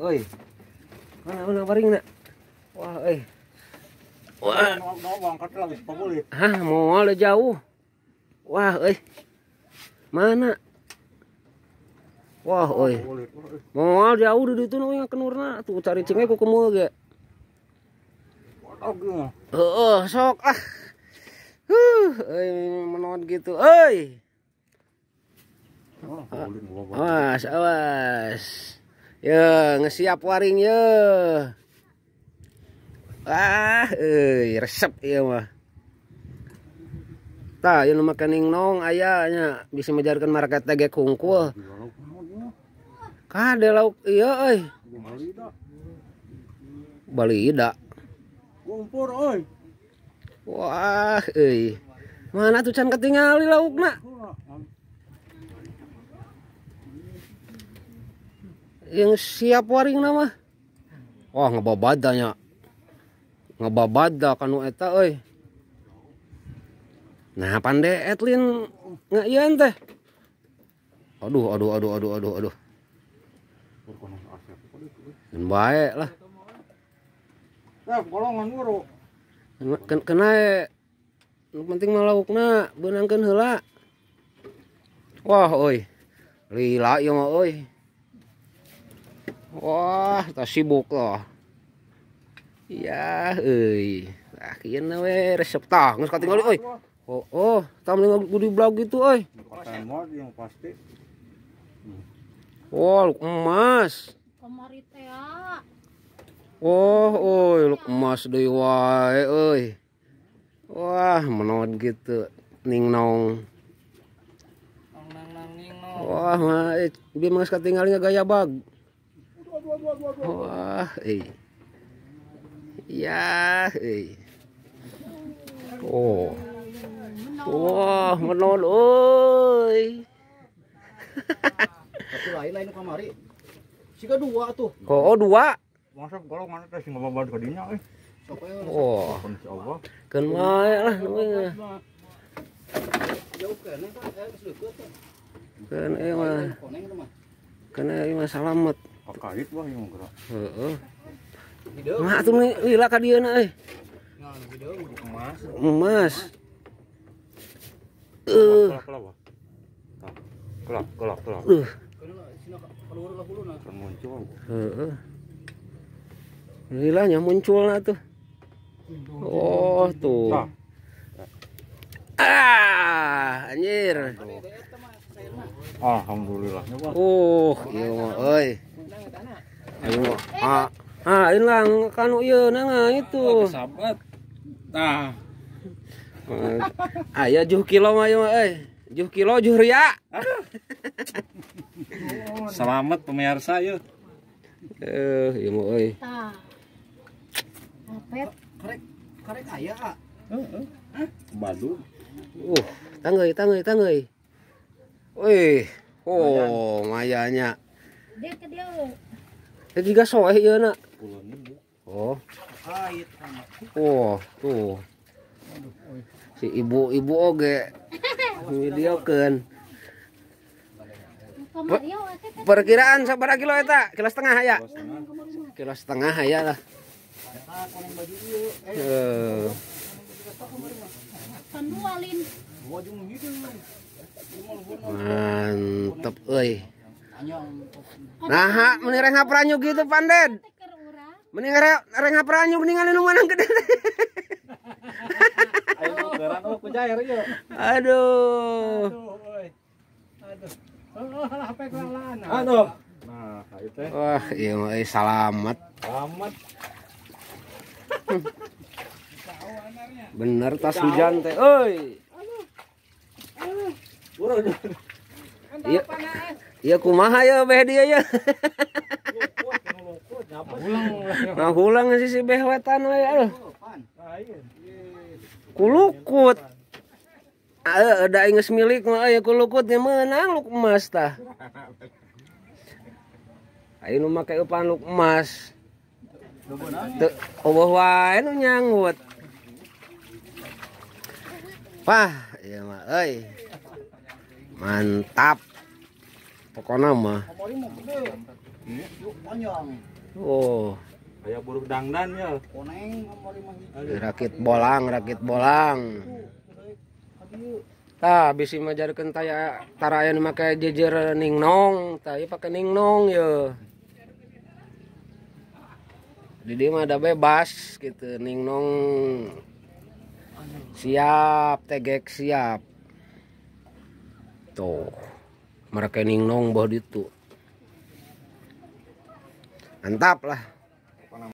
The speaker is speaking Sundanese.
Euy. Mana waringna? Wah euy. Wah. Hah, moal jauh. Wah euy. Mana? Wah euy. Moal jauh di ditu nu kenurna tuh cari cingnya ku kemeul ge. Heeh, sok ah. Euy menot gitu euy. Awas, awas. Ya, ngesiap waring ye. Ah, euy, resep ieu mah. Tah, ieu nu make ningnong aya nya bisa mejarkeun market teh ge kungkul. Kade lauk ieu euy. Balida. Kumpur euy. Wah, euy. Mana tuh can ketingali laukna? Yang siap waring nama. Wah, ngebabadanya. Ngebabada kanu eta euy. Nah, pande etlin ngeuyeun teh. Aduh, aduh, aduh, aduh, aduh, aduh. Bae lah. Eh, golongan guru. Kena nu penting mah laukna beunangkeun heula. Wah, euy. Lila ieu mah euy. Wah, tak sibuk loh. Ya, euy. Ah, kieu we resep tah geus katingali euy. Oh, oh, tah mending di blog gitu euy. Yang pasti. Wah, luk emas. Kamari teh. Oh, euy, luk emas deui wae euy. Wah, menot gitu ning nong. Wah, mah bieu geus katingali gaya bag. Wah, eh. Ya, eh. Oh. Wah, menol euy. Tapi lain-lain nu kamari. Siga dua tuh. Oh, dua. Masa golongan teh sing ngababad ka dinya euy. Oh. Keun wae lah nu Jauh keneh Pak, geus leukeut teh. Keun euy mah. Keun euy mah salamet. Kait wah yang gerak. Heeh. Mah atuh lila ka dieuna euy. Emas. Emas. Kelap, kelap, kelap. Muncul. Heeh. Lilanya munculna tuh. Oh, tuh. Ah, anjir. Alhamdulillah. Ieu mah euy. Ayo, ah, ah, hilang kanu ieu na itu. Sahabat. Nah. Aya juh kilo mah ieu mah euy. Juh kilo juh ria. Selamat pemirsa yeuh. Ieu mah euy. Tah. Apet. Karek karek aya, ah. Heeh. Badu. Tangeuy tangeuy tangeuy. Wih, oh, mayanya. Dia ke dia. Itu juga soeh ieu na. Oh. Oh, tuh. Si ibu-ibu oge videokeun. Perkiraan sabaraha kilo eta? Kilo setengah aya. Kilo setengah aya lah. Mantep euy. Nah, meni rengap ranyuk gitu Panded. Meni rengap ranyuk ningali nu manang gede. Aduh. Aduh. Nah, ieu teh. Wah, ieu mah salamet. Salamet. Bener tas hujan teh euy. Iya. Iya kumaha ya beh dia ya. Nah, hulang sih si beh wetan we aduh. Kulukut. Da geus milik mah aya kulukut nya meunang luk emas tah. Ayo nu make eupan luk emas. Teu eueuh wae nu nyanggut. Wah, ieu mah euy. Mantap. Pokoknya mah. Panjang. Oh. Kayak buruh dangdan ya. Koneng nomor 5 hiji. Rakit bolang, rakit bolang. Tah bisi majarkeun taya tara aya nu make jejer ningnong, tah ieu pake ningnong ye. Di dieu mah ada bebas gitu, ningnong siap, tegek siap. Tuh. Mereka ningnong beuh ditu. Mantap lah.